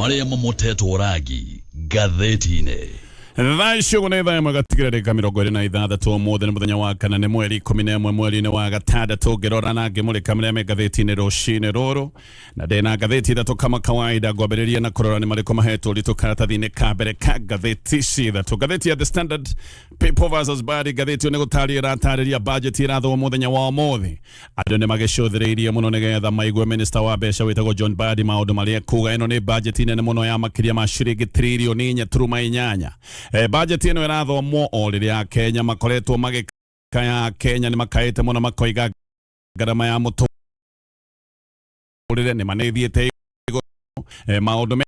Marĩa mamotetwo rangi ngathĩti-inĩ. Thaa icio ũguo nĩ thaa 1 gatigĩra ndagĩka 26. Ũmũthĩ nĩ mũthenya wa kana, nĩ mweri 11 mweri-inĩ wa gatandatũ. Ngĩrora na ngĩmũrĩka marĩa me ngathĩti-inĩ rũcinĩ rũrũ, na ndĩna ngathĩti ithatũ kama kawaida. Ngwambĩrĩria na kũrora nĩ marĩkũ mahetwo ũritũ karatathi-inĩ ka mbere ka ngathĩti ici ithatũ. Ngathĩti ya The Standard, People versus Body, ngathĩti ĩyo nĩ gũtarĩria ĩratarĩria budget ĩrathwo mũthenya wa ũmũthĩ. Andũ nĩ magĩcũthĩrĩirie mũno nĩgetha maigue minista wa mbeca wĩtagwo John Mbadi maũndũ marĩa ekuga. Ĩno nĩ bajeti nene mũno ya makĩria ma ciringi tririoni 4.8. Bajeti ĩno ĩrathomwo o rĩrĩa Akenya makoretwo magĩkaya. Akenya nĩ makaĩte mũno makoiga ngarama ya mũtũrĩre nĩ manĩthiĩte igũrũ. Maũndũ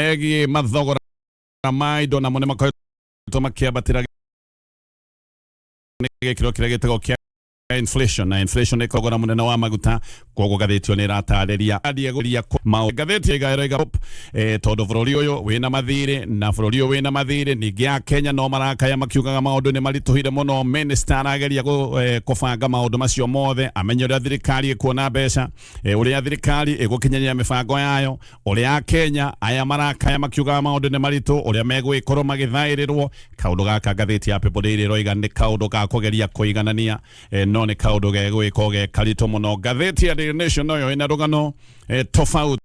megiĩ mathogora ma indo namo nĩ makoretwo makĩambatĩra nĩ gĩkĩro kĩrĩa gĩtagwo kĩa inflation, na inflation nĩ thogora mũnene wa maguta. Koguo ngathĩti ĩyo nĩ ĩratarĩria ngathĩti ĩga tondũ bũrũri ũyũ wĩna mathirĩ, na bũrũri ũyũ wĩna mathirĩ ningĩ a Kenya no marakaya makiugaga maũndũ nĩ maritũhire mũno. Minister arageria kũbanga maũndũ macio mothe, amenye ũrĩa thirikari ĩkuona mbeca, ũrĩa thirikari ĩgũkinyanĩria mĩbango yayo, ũrĩa Akenya aya marakaya makiugaga maũndũ nĩ maritũ, ũrĩa megũgĩkorwo magĩthaĩrĩrwo. Kaũndũ gaka, ngathĩti ya People Daily ĩroiga nĩ kaũndũ ga kũgeria kũiganania, no nĩ kaũndũ gegwĩkwo ge karitũ mũno. Ngathĩti ya Daily Nation noyo ĩna rũgano tofauti.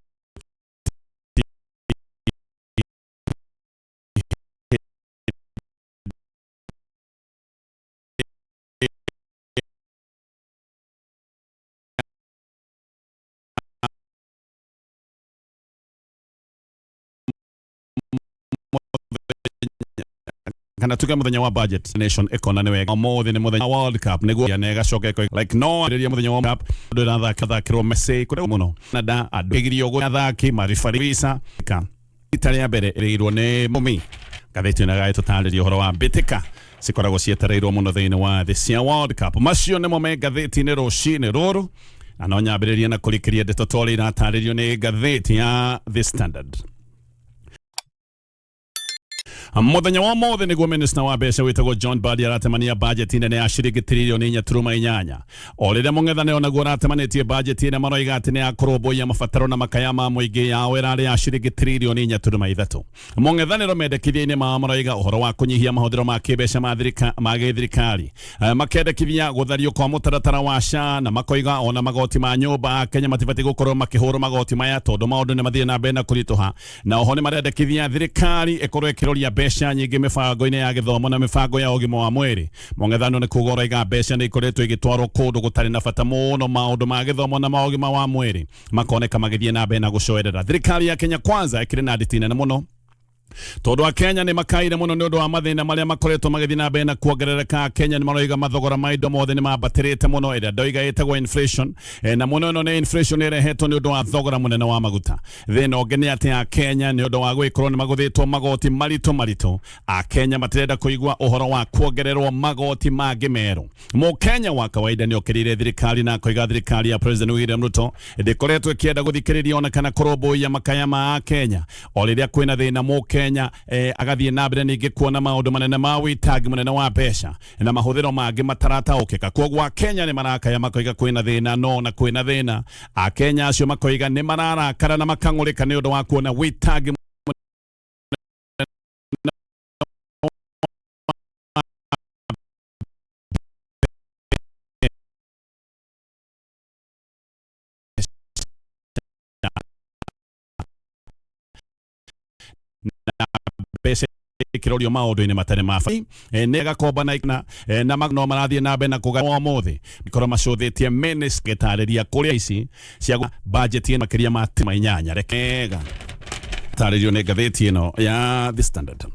Kana tuge muthenya wa budget, Nation ikona nĩ wega ũmũthĩ nĩ mũthenya wa World Cup nĩguo na ĩgacoka ĩko like no rĩrĩa mũthenya wa Cup andũ ĩrathaka thakĩrwo Messi kũrĩa mũno na da andũ ĩgirio gũ athaki maribari visa ka ita rĩa mbere ĩrĩirwo nĩ mũmi. Ngathĩti ĩno ĩgagĩtũtarĩria ũhoro wa mbĩtĩka cikoragwo cietereirwo mũno thĩinĩ wa thĩ cia World Cup. Macio nĩmo me ngathĩti-inĩ rũcinĩ rũrũ, na no nyambĩrĩrie na kũrikĩria ndeto ta ũrĩa iratarĩrio nĩ ngathĩti ya The Standard. Muthenya wa mothe niguo minista wa mbeca witagwo John Mbadi aratemania bajeti nene ya ciringi tririoni 4.8, o rĩrĩa mũng'ethanĩro naguo ũratemanĩtie bajeti ĩrĩa maroiga atĩ nĩ ya kũrũmbũiya mabataro na makaya ma mũingĩ yao ĩrarĩ ya ciringi tririoni 4.3. Mũng'ethanĩro mendekithia-inĩ mao maroiga ũhoro wa kũnyihia mahũthĩro ma kĩmbeca ma thirika ma gĩthirikari, makendekithia gũthario kwa mũtaratara wa SHA, na makoiga ona magoti ma nyũmba Kenya matibatiĩ gũkorwo makĩhũrwo magoti maya tondũ maũndũ nĩ mathiĩ na mbere na kũritũha. Na oho nĩ marendekithia thirikari ĩkorwo ĩkĩroria mbeca nyingĩ mĩbango-inĩ ya gĩthomo na mĩbango ya ũgima wa mwĩrĩ. Mũng'ethano nĩ kuga ũraiga mbeca nĩ ikoretwo igĩtwarwo kũndũ gũtarĩ na bata mũno, maũndũ ma gĩthomo na ma ũgima wa mwĩrĩ makoneka magĩthiĩ na mbere na gũcoerera. Thirikari ya Kenya Kwanza ĩkĩrĩ na nditi nene mũno tondũ Akenya nĩ makaire mũno nĩ ũndũ wa mathĩna marĩa makoretwo magĩthiĩ na mbere na kuongerereka. Akenya nĩ maroiga mathogora ma indo mothe nĩ mambatĩrĩte mũno, ĩrĩa ndoiga ĩtagwo inflation. Na mũno ĩno nĩ inflation ĩrehetwo nĩ ũndũ wa thogora mũnene wa maguta. Thĩna ũngĩ nĩ atĩ Akenya nĩ ũndũ wa gwĩkorwo nĩ magũthĩtwo magoti maritũ maritũ, Akenya matirenda kũigua ũhoro wa kuongererwo magoti mangĩ merũ. Mũkenya wa kawaida nĩ okĩrĩire thirikari na akoiga thirikari ya President William Ruto ndĩkoretwo ĩkĩenda gũthikĩrĩria ona kana kũrũmbũiya makaya ma Akenya. O rĩrĩa kwĩna thĩna Mũkenya agathiĩ na mbere ningĩ kuona maũndũ manene ma wĩitangi mũnene wa mbeca na mahũthĩro mangĩ matarataũkĩka. Kwoguo Akenya nĩ marakaya makoiga kwĩna thĩna, no ona kwĩna thĩna Akenya acio makoiga nĩ mararakara na makang'ũrĩka nĩ ũndũ wa kuona wĩitangi na mbeca ikirorio maũndũ-inĩ matarĩ ma bata. Nĩ gakomba na na no marathiĩ na mbere na kũga ũmũthĩ ikorwo macũthĩtie minister gĩtarĩria kũrĩa ici cia budget makĩria ma tima inyanya rekega tarĩrio nĩ ngathĩti ĩno ya The Standard.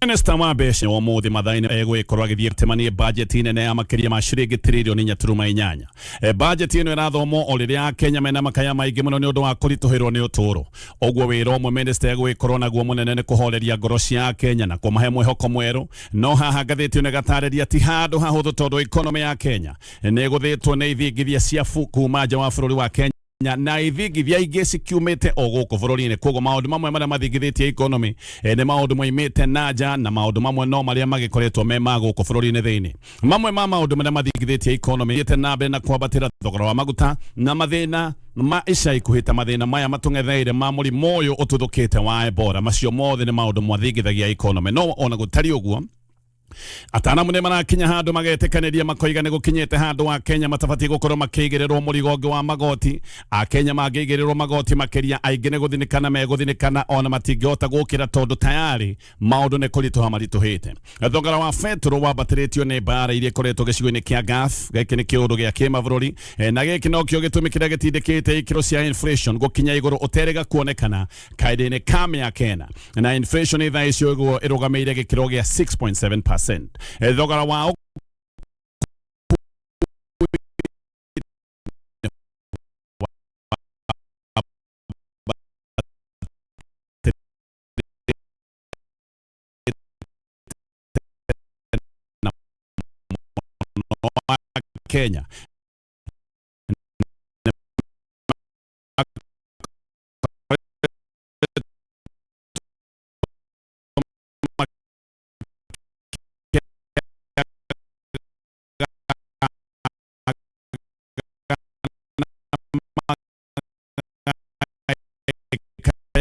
Minista wa mbeca ũmũthĩ mathaa-inĩ egũgĩkorwo agĩthiĩ gũtemania bajeti nene ya makĩria ma ciringi tririoni 4.8. Bajeti ĩno ĩrathomwo o rĩrĩa Akenya mena makaya maingĩ mũno nĩ ũndũ wa kũritũhĩrwo nĩ ũtũũro. Ũguo wĩra ũmwe minista egũgĩkorwo naguo mũnene nĩ kũhoreria ngoro cia Akenya na kũmahe mwĩhoko mwerũ. No haha ngathĩti ĩno ĩgatarĩria ti handũ hahũthũ tondũ economy ya Kenya nĩ ĩgũthĩtwo nĩ ithingithia cia kuma nja wa bũrũri wa Kenya. Na ithingithia ingĩ cikiumĩte o gũkũ bũrũri-inĩ. Koguo maũndũ mamwe marĩa mathingithĩtie economy nĩ maũndũ moimĩte na nja, na maũndũ mamwe no marĩa magĩkoretwo me ma gũkũ bũrũri-inĩ thĩinĩ. Mamwe ma maũndũ marĩa mathingithĩtie economy thiĩte na mbere na kwambatĩra thogora wa maguta na mathĩna ma ica ikuhĩ ta mathĩna maya matũng'etheire ma mũrimũ ũyũ ũtuthũkĩte wa Ebola. Macio mothe nĩ maũndũ mathingithagia economy. No ona gũtariĩ ũguo, atanamu nĩ marakinya handũ magetĩkanĩria, makoiga nĩ gũkinyĩte handũ Akenya matabatiĩ gũkorwo makĩigĩrĩrwo mũrigo ũngĩ wa magoti. Akenya mangĩigĩrĩrwo magoti makĩria, aingĩ nĩ gũthinĩkana megũthinĩkana, ona matingĩhota gũkĩra tondũ tayari maũndũ nĩ kũritũha maritũhĩte. Thogora wa betũrũ wambatĩrĩtio nĩ mbara iria ikoretwo gĩcigo-inĩ kĩa Gulf. Gĩkĩ nĩ kĩũndũ gĩa kĩmabũrũri, na gĩkĩ nokĩo gĩtũmi kĩrĩa gĩtindĩkĩte ikĩro cia inflation gũkinya igũrũ ũterĩga kuonekana kahinda-inĩ ka mĩaka ĩna, na inflation thaa icio ĩguo ĩrũgamĩire gĩkĩro gĩa 6.7%. Thogora wa Kenya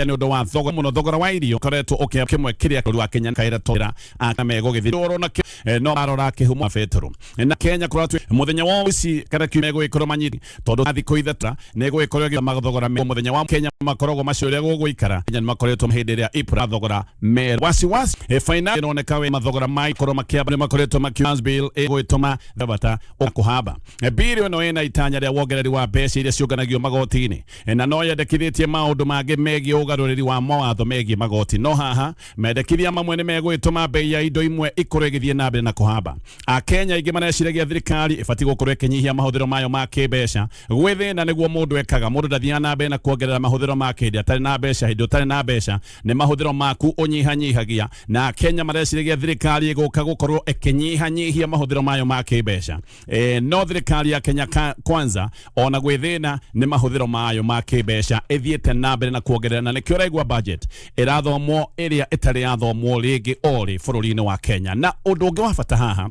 nĩ ũndũ wa thogora mũno. Thogora wa irio ũkoretwo ũkĩa kĩmwe kĩrĩa bũrũri wa Kenya kaira tondũ aka megũgĩthiĩ rũrũ na no arora kĩhumo betũrũ na Kenya kũratwi mũthenya wa ici kana kiumia megũgĩkorwo manyiti tondũ thikũ ithatũ nĩ gũgĩkorwo ĩgĩ mathogora me mũthenya wa Kenya makoragwo macio ũrĩa gũgũikara. Kenya nĩ makoretwo hĩndĩ ĩrĩa EPRA thogora me wasiwasi final ĩroneka we mathogora ma ikorwo makĩamba nĩ makoretwo makiuga bill ĩgũgĩtũma bata kũhamba. Bill ĩno ĩna itanya rĩa wongereri wa mbeca iria ciũnganagio magoti-inĩ, na no yendekithĩtie maũndũ mangĩ megiĩ ũgarũrĩri wa mawatho megiĩ magoti. No haha mendekithia mamwe nĩ megũgĩtũma bei ya indo imwe ikorwo ĩgĩthiĩ na mbere na kũhamba. Akenya aingĩ mareciragia thirikari ĩbatiĩ gũkorwo ĩkĩnyihia mahũthĩro mayo ma kĩmbeca. Gwĩ thĩna nĩguo mũndũ ekaga, mũndũ ndathiaga na mbere na kuongerera mahũthĩro make hĩndĩ atarĩ na mbeca. Hĩndĩ ũtarĩ na mbeca nĩ mahũthĩro maku ũnyihanyihagia, na Akenya mareciragia thirikari ĩgũka gũkorwo ĩkĩnyihanyihia mahũthĩro mayo ma kĩmbeca. No thirikari ya Kenya Kwanza ona gwĩ thĩna nĩ mahũthĩro mayo ma kĩmbeca ĩthiĩte na mbere na kuongerera, na nĩkĩo ũraigua budget ĩrathomwo ĩrĩa ĩtarĩ yathomwo rĩngĩ orĩ bũrũri-inĩ wa Kenya. Na ũndũ ũngĩ wa bata haha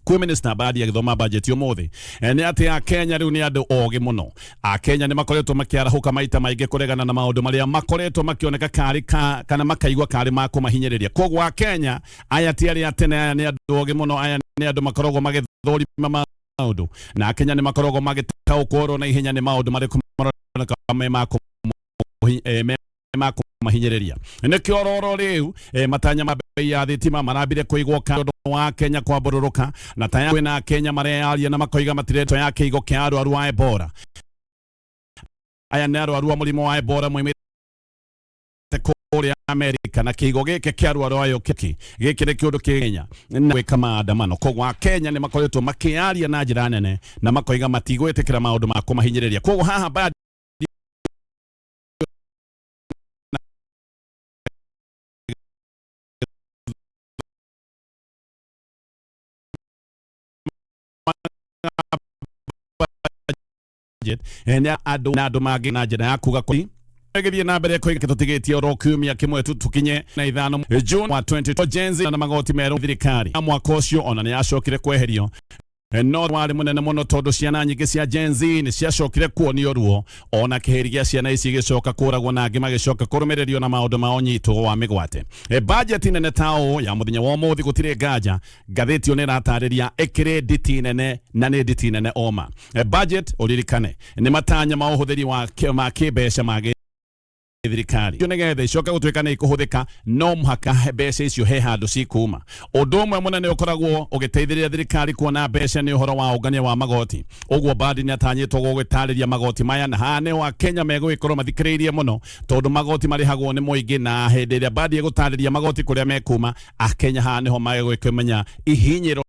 kwĩ Minister Mbadi agĩthoma budget ũmũthĩ nĩ atĩ Akenya rĩu nĩ andũ ogĩ mũno. Akenya nĩ makoretwo makĩarahũka maita maingĩ kũregana na maũndũ marĩa makoretwo makĩoneka karĩ kana makaigua karĩ ma kũmahinyĩrĩria. Koguo Akenya aya ti arĩa tene, aya nĩ andũ ogĩ mũno, aya nĩ andũ makoragwo magĩthũrima maũndũ, na Akenya nĩ makoragwo magĩtaũkwo oro na ihenya nĩ maũndũ marĩkũ maroneka me ma me ma kũmahinyĩrĩria. Nĩkĩo roro rĩu matanya ma bei ya thitima marambire kũigwo kando wa Kenya kwambũrũrũka, na tayari kwĩna Kenya mareyaria na makoiga matiretwo ya kĩigo kĩa arwaru a Ebola. Aya nĩ arwaru a mũrimũ wa Ebola moimĩte kũrĩa Amerika, na kĩigo gĩkĩ kĩa arwaru ayo kĩki gĩkĩ nĩ kĩũndũ kĩ Kenya na gwĩka maandamano. Koguo Akenya nĩ makoretwo makĩaria na njĩra nene na makoiga matigwĩtĩkĩra maũndũ ma kũmahinyĩrĩria. Koguo haha Mbadi budget nĩ andũ na andũ mangĩ na njĩra ya kuga kũi gĩthiĩ na mbere koiga tũtigĩtie oro kiumia kĩmwe tu tũkinye na ithano June wa 20 Gen Z na magoti merũ thirikari ya mwaka ũcio ona nĩ yacokire kweherio, no warĩ mũnene mũno tondũ ciana nyingĩ cia Gen Z nĩ ciacokire kuonio ruo, ona kĩhĩri gĩa ciana ici gĩcoka kũragwo na angĩ magĩcoka kũrũmĩrĩrio na maũndũ ma ũnyitwo wa mĩgwate. Budget nene ta ũũ ya mũthenya wa ũmũthĩ, gũtirĩ nganja ngathĩti ĩyo nĩ ĩratarĩria ĩkĩrĩ nditi nene, na nĩ nditi nene oma. Budget ũririkane nĩ matanya ma ũhũthĩri wa ma kĩmbeca ma thirikari nĩgetha icoke gũtuĩka nĩ ikũhũthĩka, no mũhaka mbeca icio he handũ cikuma. Ũndũ ũmwe mũnene ũkoragwo ũgĩteithĩrĩria thirikari kuona mbeca nĩ ũhoro wa ũngania wa magoti. Ũguo Mbadi nĩ atanyĩtwo gũgĩtarĩria magoti maya, na haha nĩho Akenya megũgĩkorwo mathikĩrĩirie mũno tondũ magoti marĩhagwo nĩ mũingĩ, na hĩndĩ ĩrĩa Mbadi egũtarĩria magoti kũrĩa mekuma, Akenya haha nĩho magũgĩkĩmenya ihinyĩro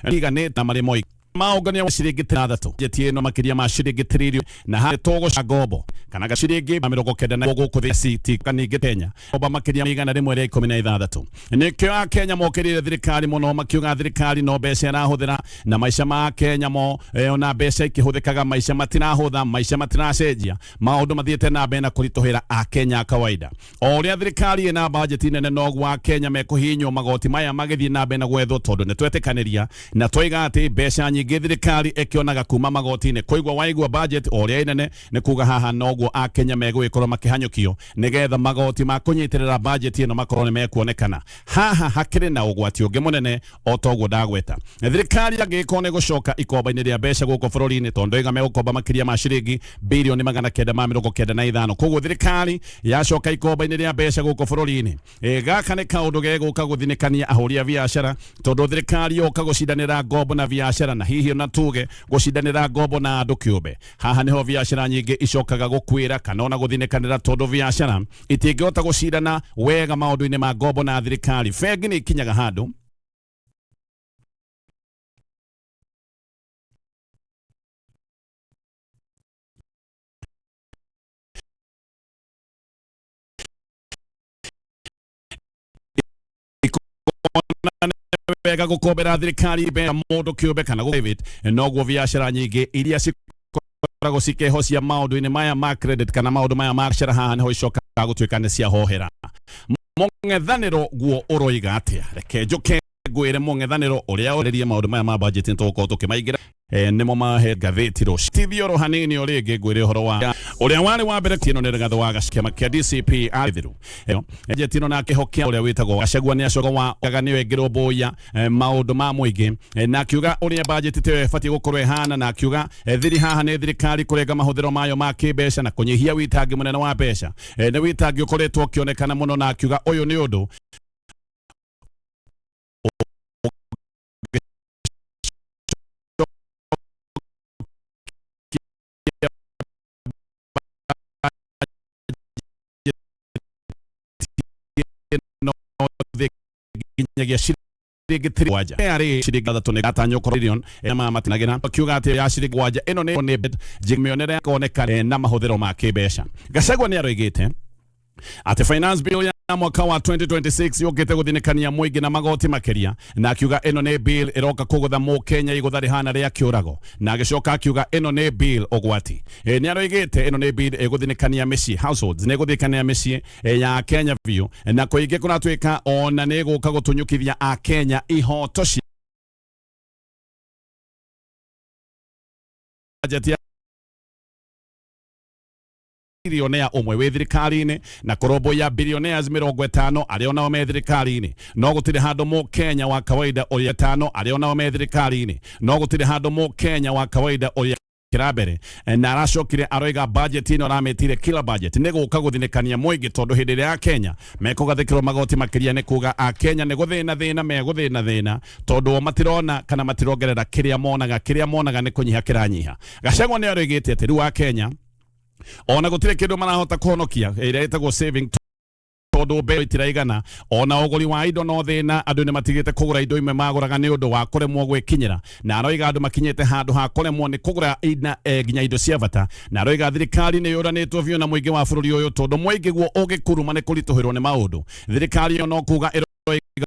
Iganĩte na marĩ moiga maũngania ciringi ithathatũ bajeti ĩno makĩria ma ciringi tririoni na harĩ tũgũca ngombo kana ga ciringi 90 na gũkũ thĩ CT kaningĩ Kenya ngomba makĩria 116. Nĩkĩo Akenya mokĩrĩire thirikari mũno, makiuga thirikari no mbeca ĩrahũthĩra na maica ma Kenya mo ona mbeca ikĩhũthĩkaga maica matirahũtha, maica matiracenjia, maũndũ mathiĩte na mbere na kũritũhĩra Akenya a kawaida. O ũrĩa thirikari ĩna bajeti nene noguo Akenya mekũhihinywo magoti maya magĩthiĩ na mbere na gwethwo, tondũ nĩ twetĩkanĩria na twaiga atĩ mbeca nyingĩ thirikari ĩkĩonaga kuma magoti-inĩ. Koiguo waigua budget o ũrĩa ĩnene nĩ kuga haha noguo Akenya megũgĩkorwo makĩhanyũkio nĩgetha magoti ma kũnyitĩrĩra budget ĩno makorwo nĩ mekuonekana. Haha hakĩrĩ na ũgwati ũngĩ mũnene o toguo ndagweta. Thirikari angĩgĩkorwo nĩ gũcoka ikomba-inĩ rĩa mbeca gũkũ bũrũri-inĩ, tondũ iga megũkomba makĩria ma ciringi birioni 995. Koguo thirikari yacoka ikomba-inĩ rĩa mbeca gũkũ bũrũri-inĩ, gaka nĩ kaũndũ gegũka gũthinĩkania ahũri a biacara, tondũ thirikari yoka gũcindanĩra ngombo na biacara, na hihi ona tuge gũcindanĩra ngombo na andũ kĩũmbe. Haha nĩho biacara nyingĩ icokaga gũkuĩra kana ona gũthinĩkanĩra, tondũ biacara itingĩhota gũcindana wega maũndũ-inĩ ma ngombo na thirikari. Bengi nĩ ikinyaga handũ wega gũkombera thirikari mbeca mũndũ kĩũmbe kana private, noguo biacara nyingĩ iria cikoragwo cikĩhocia maũndũ-inĩ maya ma credit kana maũndũ maya ma biacara, haha nĩho icokaga gũtuĩka nĩ ciahohera. Mũng'ethanĩro guo ũroiga atĩa? Reke njũke ngwĩre mũng'ethanĩro ũrĩa ũrĩrie maũndũ maya ma budget nĩtũgũkorwo tũkĩmaingĩra, nĩmo mahe ngathĩti rũciũ. Tithioro hanini o rĩngĩ ngwĩre ũhoro wa ũrĩa warĩ wa mbere ĩno nĩ Rigathĩ wa kĩama kĩa DCP athiru budget ĩno na kĩhokia ũrĩa wĩtagwo Gachagua nĩ acoka wa gaga nĩyo ĩngĩrũmbũiya maũndũ ma mũingĩ, na akiuga ũrĩa budget ĩyo ĩbatiĩ gũkorwo ĩhana, na akiuga thiri haha nĩ thirikari kũrenga mahũthĩro mayo ma kĩmbeca na kũnyihia witangi mũnene wa mbeca. Nĩ witangi ũkoretwo ũkĩonekana mũno, na akiuga ũyũ nĩ ũndũ nginyagia ciringi 7 arĩ ciringi ithathatũ nĩ gatanywo trillion na mama matinagĩra, akiuga atĩ ya ciringi 7 ĩno nĩ mĩonere yakoneka na mahũthĩro ma kĩmbeca. Gachagua nĩ aroigĩte atĩ finance bill ya mwaka wa 2026 yũkĩte gũthinĩkania mũingĩ na magoti makĩria, na akiuga ĩno nĩ bill ĩroka kũgũtha mũkenya igũtha rĩhana rĩa kĩũrago, na agĩcoka akiuga ĩno nĩ bill ũgwati. Nĩ aroigĩte ĩno nĩ bill ĩgũthinĩkania mĩciĩ, households, nĩ ĩgũthinĩkania mĩciĩ ya Kenya biũ, na kũingĩ kũratuĩka ona nĩ ĩgũka gũtunyũkithia Akenya ihoto cia bajeti ya bilionea ũmwe wĩ thirikari-inĩ na kũrũmbũiya billionaires 50 arĩa onao me thirikari-inĩ, no gũtirĩ handũ mũkenya wa kawaida ũrĩa tano arĩa onao me thirikari-inĩ, no gũtirĩ handũ mũkenya wa kawaida ũrĩa kĩra mbere. Na aracokire aroiga budget ĩno aramĩtire killer budget, nĩ gũka gũthinĩkania mũingĩ, tondũ hĩndĩ ĩrĩa Akenya mekũgathĩkĩrwo magoti makĩria nĩ kuga Akenya nĩ gũthĩna thĩna megũthĩna thĩna, tondũ o matirona kana matirongerera kĩrĩa monaga, kĩrĩa monaga nĩ kũnyiha kĩranyiha. Gachagua nĩ aroigĩte atĩ rĩu Akenya ona gũtirĩ kĩndũ marahota kũhonokia ĩrĩa ĩtagwo saving, tondũ mbeca itiraigana, ona ũgũri wa indo no thĩna, andũ nĩ matigĩte kũgũra indo imwe magũraga nĩ ũndũ wa kũremwo gwĩkinyĩra, na aroiga andũ makinyĩte handũ ha kũremwo nĩ kũgũra nginya indo cia bata, na aroiga thirikari nĩ yũranĩtwo biũ na mũingĩ wa bũrũri ũyũ, tondũ mũingĩ guo ũngĩkuruma nĩ kũritũhĩrwo nĩ maũndũ. Thirikari ĩyo no kuga ĩroiga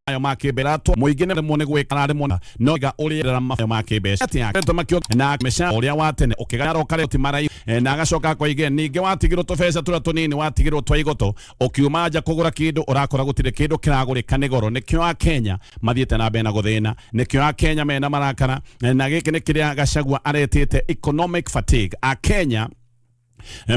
mayo ma kĩmbeca mũingĩ nĩ rĩmwe nĩ gwĩka araremwo no iga ũrĩa mayo ma kĩmbeca atĩ makio na mbeca ũrĩa wa tene ũkĩgaroka rĩo ti marai, na agacoka akoige ningĩ watigirwo tũbeca tũrĩa tũnini watigirwo twa igoto ũkiuma nja kũgũra kĩndũ ũrakora gũtirĩ kĩndũ kĩragũrĩka nĩ goro. Nĩkĩo Akenya mathiĩte na mbere na gũthĩna, nĩkĩo Akenya mena marakara, na gĩkĩ nĩ kĩrĩa Gachagua aretĩte economic fatigue. Akenya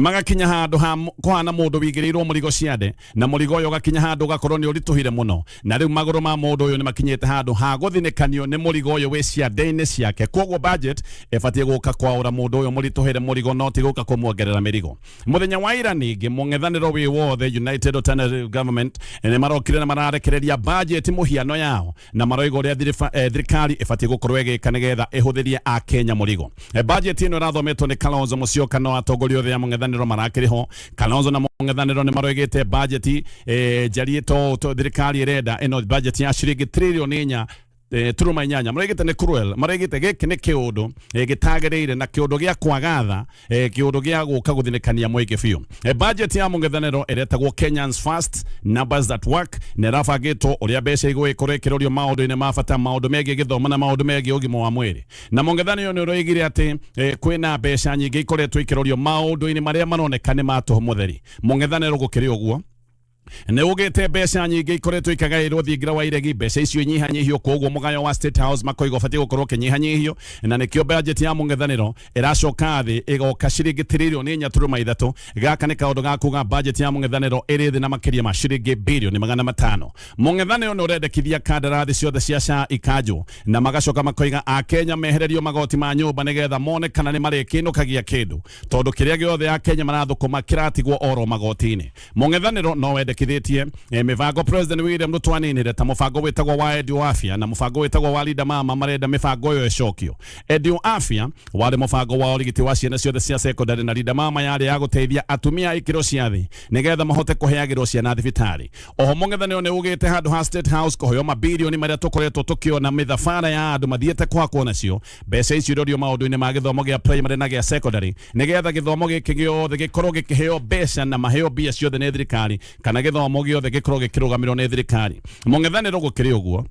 Magakinya handũ ha kũhana mũndũ wigĩrĩirwo mũrigo ciande, na mũrigo ũyũ ũgakinya handũ ũgakorwo nĩ ũritũhire mũno, na rĩu magũrũ ma mũndũ ũyũ nĩ makinyĩte handũ ha gũthinĩkanio nĩ mũrigo ũyũ wĩ ciande-inĩ ciake. Koguo budget ĩbatiĩ gũka kwaũra mũndũ ũyũ mũritũhĩre mũrigo, no ti gũka kũmuongerera mĩrigo. Mũthenya wa ira ningĩ mũng'ethanĩro wĩ wothe United Alternative Government nĩ marokire na mararekereria budget mũhiano yao, na maroiga ũrĩa thirikari ĩbatiĩ gũkorwo ĩgĩka nĩgetha ĩhũthĩrie Akenya mũrigo. Budget ĩno ĩrathometwo nĩ Kalonzo Musyoka, no atongoria othe a mũng'ethanĩro marakĩrĩ ho. Kalonzo na mũng'ethanĩro nĩ maroigĩte budget njariĩ to thirikari ĩrenda ĩno budget ya ciringi trilioni 4 turuma 8, maroigĩte nĩ cruel, maroigĩte gĩkĩ nĩ kĩũndũ gĩtagĩrĩire na kĩũndũ gĩa kwaga tha, kĩũndũ gĩa gũka gũthinĩkania mũingĩ biũ. Budget ya mũng'ethanĩro ĩretagwo Kenyans First, Numbers That Work, na ĩrabangĩtwo ũrĩa mbeca igũgĩkorwo ĩkĩrorio maũndũ-inĩ ma bata, maũndũ megiĩ gĩthomo na maũndũ megiĩ ũgima wa mwĩrĩ. Na mũng'ethanĩro nĩ ũroigire atĩ kwĩna mbeca nyingĩ ikoretwo ikĩrorio maũndũ-inĩ marĩa maroneka nĩ ma tũhũ mũtheri. Mũng'ethanĩro gũkĩrĩ ũguo nĩ ugĩte mbeca nyingĩ ikoretwo ikagaĩrwo thingira wa iregi, mbeca icio inyihanyihio, koguo mũgayo wa State House makoiga ũbatiĩ gũkorwo ũkĩnyihanyihio, na nĩkĩo budget ya mũng'ethanĩro ĩracoka thĩ ĩgoka ciringi trilioni 4.3. Gaka nĩ kaũndũ ga kuga budget ya mũng'ethanĩro ĩrĩ thĩ na makĩria ma ciringi bilioni 500. Mũng'ethanĩro nĩ ũrendekithia kandarathi ciothe cia SHA ikanjwo, na magacoka makoiga Akenya mehererio magoti ma nyũmba nĩgetha mone kana nĩ marĩkĩnũkagia kĩndũ, tondũ kĩrĩa gĩothe Akenya marathũkũma kĩratigwo oro magoti-inĩ. Mũng'ethanĩro no wendekithĩtie mĩbango President William Ruto aninire, ta mũbango wĩtagwo wa Edu Afya na mũbango wĩtagwo wa Linda Mama. Marenda mĩbango ĩyo ĩcokio. Edu Afya warĩ mũbango wa ũrigiti wa ciana ciothe cia secondary, na Linda Mama yarĩ ya gũteithia atumia a ikĩro cia thĩ nĩgetha mahote kũheagĩrwo ciana thibitarĩ. Oho mũng'ethanĩro nĩ ugĩte handũ ha State House kũheo mabilioni marĩa tũkoretwo tũkĩona mĩthabara ya andũ mathiĩte kũhakwo nacio, mbeca icio irorio maũndũ-inĩ ma gĩthomo gĩa primary na gĩa secondary, nĩgetha gĩthomo gĩkĩ gĩothe gĩkorwo gĩkĩheo mbeca na maheo mbia ciothe nĩ thirikari, kana gĩthomo gĩothe gĩkorwo gĩkĩrũgamĩrĩrwo nĩ thirikari. Mũng'ethanĩro gũkĩrĩ ũguo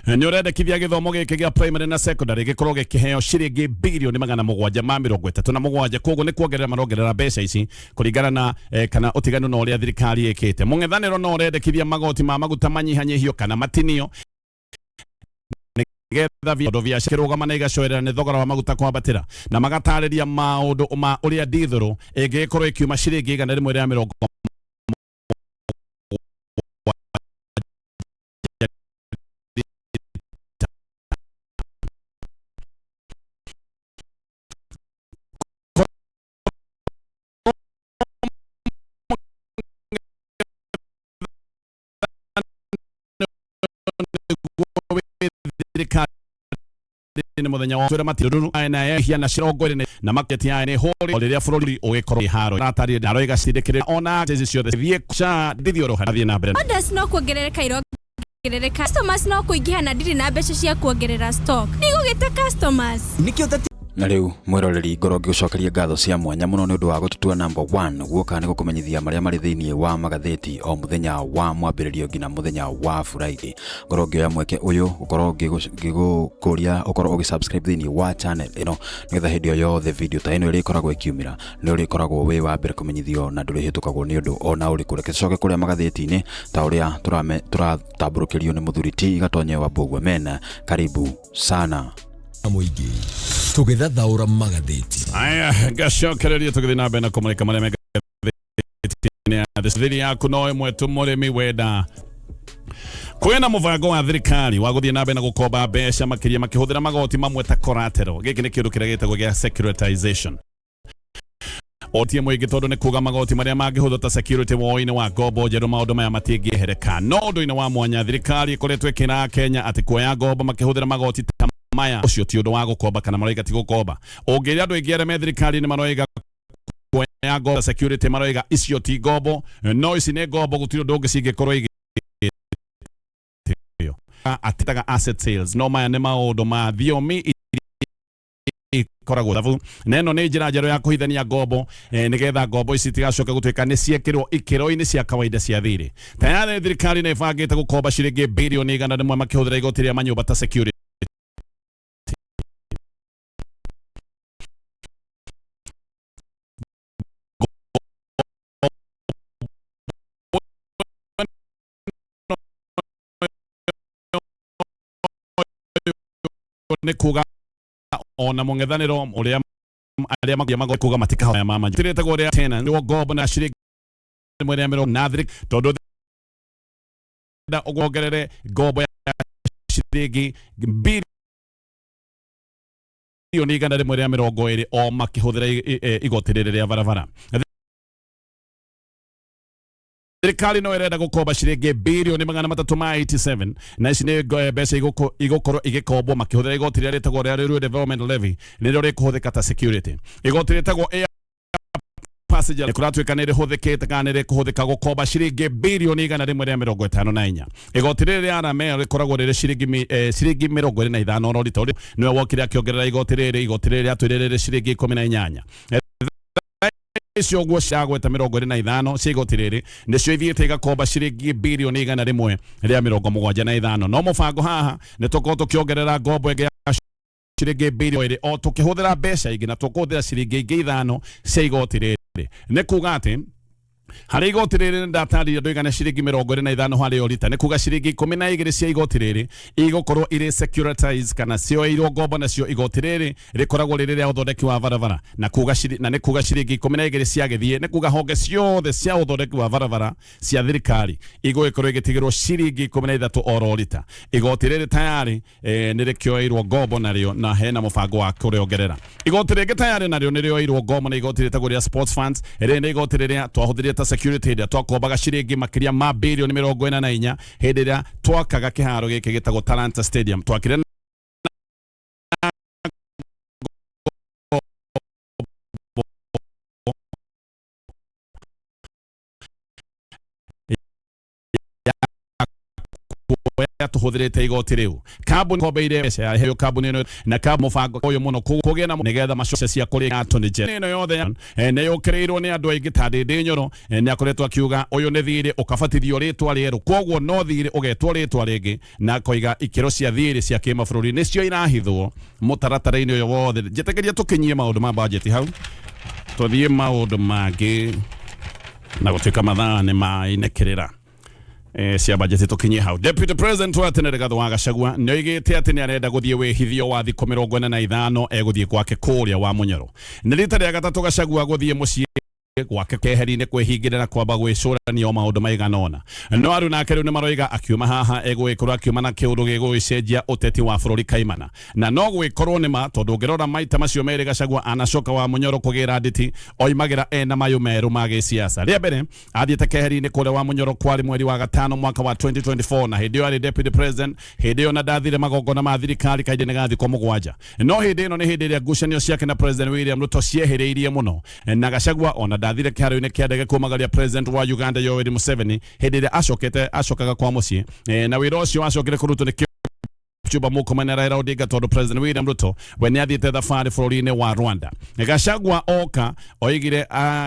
nĩ ũrendekithia gĩthomo gĩkĩ gĩa primary na secondary gĩkorwo gĩkĩheo ciringi bilioni 737. Koguo nĩ kuongerera marongerera mbeca ici kũringana na kana ũtiganu na ũrĩa thirikari ĩkĩte. Mũng'ethanĩro no ũrendekithia magoti ma maguta manyihanyihio kana matinio, nĩgetha biondo biacara kĩrũgama na igacoerera nĩ thogora wa maguta kwambatĩra, na magatarĩria maũndũ ma ũrĩa ndithũrũ ĩngĩgĩkorwo ĩkiuma ciringi 170. Thirikari nĩ mũthenya wa twĩra matiruru na hiana cirongo ĩrĩ na market ya nĩ hũri rĩrĩa bũrũri ũgĩkorwo haro ratarĩ na roiga cindĩkĩrĩra ona ici ciothe thiĩ cha ndithioro hathiĩ na mbere. Orders no kuongerereka irongerereka, customers no kũingĩha, na ndirĩ na mbeca cia kuongerera stock. Ndigũgĩte customers. Nĩkĩo tati. Na rĩu mwĩroreri, ngorwo ngĩgũcokeria ngatho cia mwanya mũno nĩ ũndũ wa gũtũtua number one guoka nĩ gũkũmenyithia marĩa marĩ thĩinĩ wa magathĩti o mũthenya wa mwambĩrĩrio nginya mũthenya wa Friday. Ngorwo ngĩoya mweke ũyũ gũkorwo ngĩgũkũria ũkorwo ũgĩ-subscribe thĩinĩ wa channel ĩno, nĩgetha hĩndĩ o yothe video ta ĩno ĩrĩkoragwo ĩkiumĩra nĩ ũrĩkoragwo wĩ wa mbere kũmenyithio na ndũrĩhĩtũkagwo nĩ ũndũ ona ũrĩkũ. Reke tũcoke kũrĩa magathĩti-inĩ ta ũrĩa tũratambũrũkĩrio nĩ mũthuri T Gatonye wa Mbũgua Mena. Karibu sana. Mũingĩ tũgĩthathaũra magathĩti. Aya, ngacokereria tũgĩthiĩ na mbere na kũmũrĩka marĩa me ngathĩti-inĩ ya thiri yaku no ĩmwe tu mũrĩmi wenda. Kwĩna mũbango wa thirikari wa gũthiĩ na mbere na gũkomba mbeca makĩria makĩhũthĩra magoti mamwe ta collateral. Gĩkĩ nĩ kĩũndũ kĩrĩa gĩtagwo gĩa securitization. Otie mũingĩ tondũ nĩ kuga magoti marĩa mangĩhũthwo ta security woi-inĩ wa ngombo njerũ, maũndũ maya matingĩehereka. No ũndũ-inĩ wa mwanya, thirikari ĩkoretwo ĩkĩra Kenya atĩ kuoya ngombo makĩhũthĩra magoti ta maya ũcio ti ũndũ wa gũkomba, kana maroiga ti gũkomba. Ũngĩra andũ aingĩ arĩa me thirikari-inĩ maroiga kuoya ngombo security, maroiga icio ti ngombo, no ici nĩ ngombo, gũtirĩ ũndũ ũngĩ cingĩkorwo igĩtio atitaga asset sales. No maya nĩ maũndũ ma thiomi ikoragwo thabu, na ĩno nĩ njĩra njerũ ya kũhithania ngombo, nĩgetha ngombo ici itigacoke gũtuĩka nĩ ciekĩrwo ikĩro-inĩ cia kawaida cia thirĩ. Tayarĩ thirikari nĩ ĩbangĩte gũkomba ciringi bilioni 100 makĩhũthĩra igoti rĩa manyũmba ta security. Nĩ kuga ona mũng'ethanĩro ũrĩa Arĩa makuya mago kuga matikahoya mama tiretagwo rĩa tena nĩ ngombo na ciringi rĩmwe rĩa mĩrongo na thiri tondũ da ũgongerere ngombo ya ciringi 120 bilioni o makĩhũthĩra igoti rĩrĩ rĩa barabara. Thirikari no ĩrenda gũkomba ciringi 387 bilioni na ici nĩ mbeca igũkorwo igĩkombwo makĩhũthĩra igoti rĩrĩa rĩtagwo rĩa Railway Development Levy, nĩrĩo rĩkũhũthĩka ta security. Igoti rĩtagwo air passenger kũratuĩka nĩ rĩhũthĩkĩte kana nĩ rĩkũhũthĩka gũkomba ciringi 154 bilioni. Igoti rĩrĩ rĩa RML rĩkoragwo rĩrĩ ciringi 25 oro rita. Nĩwe wokire akĩongerera igoti rĩrĩ. Igoti rĩrĩ rĩatũire rĩrĩ ciringi 18. Icio ũguo ciagweta 25 cia igoti rĩrĩ nĩcio ithiĩte igakomba ciringi 175 bilioni. No mũbango haha nĩ tũkorwo tũkĩongerera ngombo ĩngĩ ya ciringi 2 bilioni o tũkĩhũthĩra mbeca ingĩ, na tũkũhũthĩra ciringi ingĩ 5 cia igoti rĩrĩ. Nĩ kuga atĩ harĩ igoti rĩrĩ ndatarĩria ndoiga nĩ ciringi 25 harĩ o rita, nĩ kuga ciringi 12 cia igoti rĩrĩ igũkorwo irĩ securitized kana cioeirwo ngombo nacio. Igoti rĩrĩ rĩkoragwo rĩrĩ rĩa ũthondeki wa barabara, na kuga na nĩ kuga ciringi 12 ciagĩthiĩ, nĩ kuga honge ciothe cia ũthondeki wa barabara cia thirikari igũgĩkorwo igĩtigĩrwo ciringi 13 oro rita. Igoti rĩrĩ tayari nĩ rĩkĩoeirwo ngombo narĩo, na hena mũbango wa kũrĩongerera. Igoti rĩngĩ tayari narĩo nĩ rĩoeirwo ngombo nĩ igoti rĩtagwo rĩa sports funds. Rĩrĩ nĩ igoti rĩrĩa twahũthĩrire ta security hĩndĩ ĩrĩa twakombaga ciringi makĩria ma 44 bilioni hĩndĩ ĩrĩa twakaga kĩharo gĩkĩ gĩtagwo Talanta Stadium. Twakire kuoya tũhũthĩrĩte igoti rĩu. Kambuni kombeire mbeca yaheo kambuni ĩno na kambuni mũbango ũyũ mũno kũgĩa na nĩgetha macoce cia kũrĩa Attorney General ĩno yothe nĩ yũkĩrĩirwo nĩ andũ aingĩ ta Ndĩndĩ Nyoro. Nĩ akoretwo akiuga ũyũ nĩ thirĩ ũkabatithio rĩtwa rĩerũ, koguo no thirĩ ũgetwo rĩtwa rĩngĩ, na akoiga ikĩro cia thirĩ cia kĩmabũrũri nĩcio irahithwo mũtaratara-inĩ ũyũ wothe. Njĩtĩkĩria tũkinyie maũndũ ma budget hau, tũthiĩ maũndũ mangĩ, na gũtuĩka mathaa nĩ mainĩkĩrĩra cia budget tũkinyie hau. Deputy President wa tene Rigathĩ wa Gachagua nĩ oigĩte atĩ nĩ arenda gũthiĩ wĩhithio wa thikũ 45 egũthiĩ gwake kũrĩa wa Mũnyoro. Nĩ rita rĩa gatatũ Gachagua gũthiĩ mũciĩ gwake keheri-inĩ kwĩhingĩra na kwamba gwĩcũrania o maũndũ maigana ũna. No arũ nake rĩu nĩ maroiga akiuma haha egũgĩkorwo akiuma na kĩũndũ gĩgũgĩcenjia ũteti wa bũrũri kaimana, na no gwĩkorwo nĩ ma, tondũ ũngĩrora maita macio merĩ Gachagua anacoka wa Mũnyoro kũgĩra nditi, oimagĩra ena mayũ merũ ma gĩsiasa. Rĩa mbere athiĩte keheri-inĩ kũrĩa wa Mũnyoro kwarĩ mweri wa gatano mwaka wa 2024, na hĩndĩ ĩyo arĩ deputy president. Hĩndĩ ĩyo na ndathire magongona ma thirikari kahinda-inĩ ga thikũ 7. No hĩndĩ ĩno nĩ hĩndĩ ĩrĩa ngucanio ciake na President William Ruto ciehĩrĩirie mũno, na Gachagua ona ndathire kĩharo-inĩ kĩa ndege kumagaria President wa Uganda Yoweri Museveni hĩndĩ ĩrĩa acokete acokaga kwa mũciĩ. Na wĩra ũcio wacokire kũrutwo nĩ Kipchumba Murkomen na Raila Odinga, tondũ President William Ruto we nĩ athiĩte thabarĩ bũrũri-inĩ wa Rwanda. Gachagua oka oigire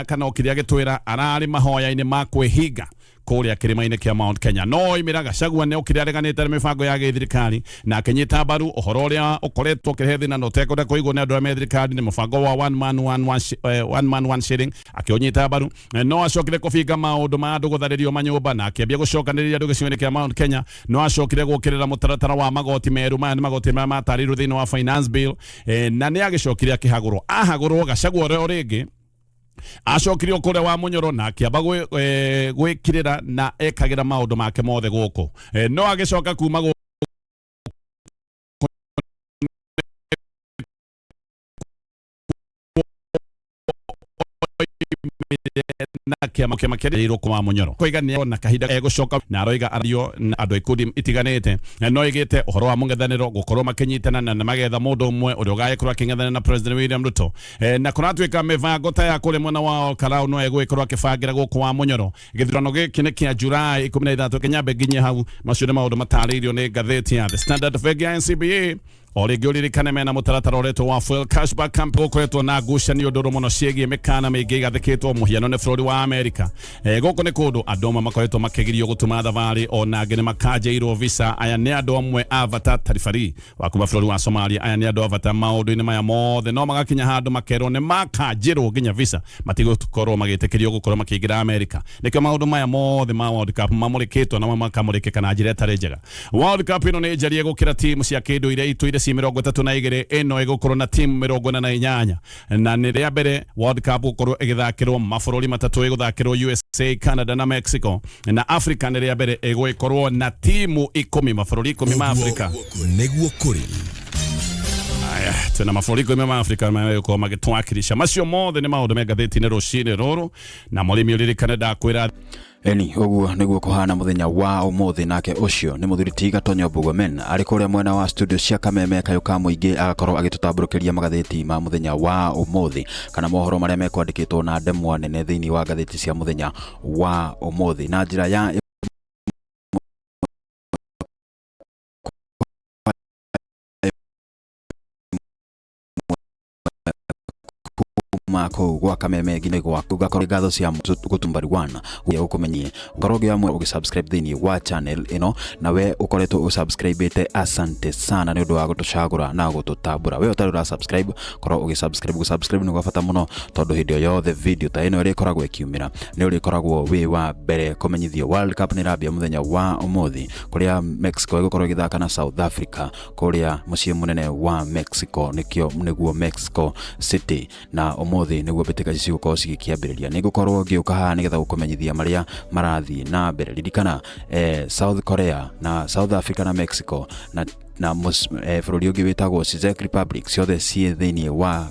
kana okire agĩtwĩra ararĩ mahoya-inĩ ma kwĩhinga kũrĩa kĩrĩma-inĩ kĩa Mount Kenya. No oimĩra Gachagua nĩ okire areganĩte na mĩbango ya gĩthirikari na akĩnyita mbaru ũhoro ũrĩa ũkoretwo ũkĩrehe thĩna na ũtekwenda kũigwo nĩ andũ arĩa me thirikari, nĩ mũbango wa one man one, one, one man one shilling, akĩũnyita mbaru. No acokire kũbinga maũndũ ma andũ gũtharĩrio manyũmba na akĩambia gũcokanĩrĩria andũ gĩcigo-inĩ kĩa Mount Kenya. No acokire gũkĩrĩra mũtaratara wa magoti merũ. Maya nĩ magoti marĩa matarĩirio thĩinĩ wa finance bill. Na nĩ agĩcokire akĩhagũrwo. Ahagũrwo Gachagua o rĩngĩ acokire o kũrĩa wa Mũnyoro na akĩamba gwĩkirĩra na ekagĩra maũndũ make mothe gũkũ. No agĩcoka kuma gũkũ na kĩama kĩarĩirwo kuma Mũnyoro koiga nĩ na kahinda egũcoka, na aroiga ario na andũ a ikundi itiganĩte. No ĩgĩte ũhoro wa mũng'ethanĩro gũkorwo makĩnyitana na magetha mũndũ ũmwe ũrĩa ũgagĩkorwo akĩng'ethanĩra na President William Ruto. Na kũratuĩka mĩbango ta ya kũrĩa mwena wa Karau no egũgĩkorwo akĩbangĩra gũkũ wa Mũnyoro. Gĩthurano gĩkĩ nĩ kĩa Julai 13. Kĩnyambe nginye hau. Macio nĩ maũndũ matarĩirio nĩ ngathĩti ya The Standard. Bengi ya NCBA o rĩngĩ ũririkane mena mũtaratara ũretwo wa fuel cashback campaign. Gũkoretwo na ngucanio ndũrũ mũno ciĩgiĩ mĩkana mĩingĩ igathĩkĩtwo mũhiano nĩ bũrũri wa Amerika. Gũkũ nĩ kũndũ andũ amwe makoretwo makĩgirio gũtuma thabarĩ, ona angĩ nĩ makanjĩirwo visa. Aya nĩ andũ amwe a bata ta ribari wa kuma bũrũri wa Somalia. Aya nĩ andũ a bata maũndũ-inĩ maya mothe, no magakinya handũ makerwo nĩ makanjĩrwo nginya visa, matigũkorwo magĩtĩkĩrio gũkorwo makĩingĩra Amerika. Nĩkĩo maũndũ maya mothe ma World Cup mamũrĩkĩtwo na makamũrĩkĩka na njĩra ĩtarĩ njega. World Cup ĩno nĩ njarie gũkĩra timu cia kĩndũire itũire. Timu ci 32, ĩno ĩgũkorwo na timu 48, na nĩ rĩa mbere World Cup gũkorwo ĩgĩthakĩrwo mabũrũri matatũ, ĩgũthakĩrwo USA, Canada na Mexico, na Africa nĩ rĩa mbere ĩgũgĩkorwo na timu 10, mabũrũri 10 ma Africa. Nĩguo kũrĩ. Aya, twĩna mabũrũri 10 ma Africa megũkorwo magĩtwakilisha. Macio mothe nĩ maũndũ me ngathĩti-inĩ rũcinĩ rũrũ, na mũrĩmi ũririkane ndakwĩra. Eni ũguo nĩguo kũhana mũthenya wa ũmũthĩ. Nake ũcio nĩ mũthuri ti Gatonyo Mbugomen arĩ kũrĩa mwena wa studio cia Kameme Kayũ ka Mũingĩ, agakorwo agĩtũtambũrũkĩria magathĩti ma mũthenya wa ũmũthĩ kana mohoro marĩa mekwandĩkĩtwo na ndemwa nene thĩinĩ wa ngathĩti cia mũthenya wa ũmũthĩ na njĩra ya kuma kũu gwa Kameme nginya gwaku. Ngakorwo ngatho cia gũtumbari wana gũkũmenyie ũkorwo ũngĩamua ũgĩsubscribe thĩinĩ wa channel ĩno, na we ũkoretwo ũsubscribĩte, asante sana nĩ ũndũ wa gũtũcagũra na gũtũtambũra. We ũtarĩ ũra subscribe, korwo ũgĩsubscribe. Gũsubscribe nĩ gwa bata mũno, tondũ hĩndĩ o yothe video ta ĩno ĩrĩkoragwo ĩkiumĩra, nĩ ũrĩkoragwo wĩ wa mbere kũmenyithio. World Cup nĩ ĩrambia mũthenya wa ũmũthĩ, kũrĩa Mexico ĩgũkorwo ĩgĩthaka na South Africa kũrĩa mũciĩ mũnene wa Mexico, nĩkĩo nĩguo Mexico City, na ũmũthĩ nĩguo mbĩtĩka ici cigũkorwo cigĩkĩambĩrĩria. Nĩ ngũkorwo ngĩũka haha nĩgetha gũkũmenyithia marĩa marathiĩ na mbere. Ririkana South Korea na South Africa na Mexico na bũrũri ũngĩ wĩtagwo Czech Republic, ciothe ciĩ thĩinĩ wa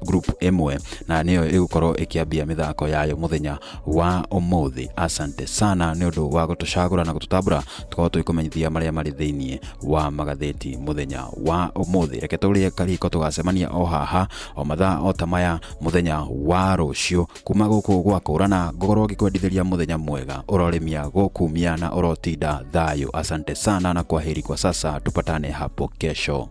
group ĩmwe, na nĩyo ĩgũkorwo ĩkĩambia mĩthako yayo mũthenya wa ũmũthĩ. Asante sana nĩ ũndũ wa gũtũcagũra na gũtũtambũra, tũkorwo tũgĩkũmenyithia marĩa marĩ thĩinĩ wa magathĩti mũthenya wa ũmũthĩ. Reke tũrĩe kariko, tũgacemania o haha o mathaa o ta maya mũthenya wa rũciũ. Kuma gũkũ gwa kũrana, ngũkorwo ngĩkwendithĩria mũthenya mwega, ũrorĩmia gũkumia na ũrotinda thayũ. Asante sana na kwaheri kwa sasa, tupatane hapo kesho.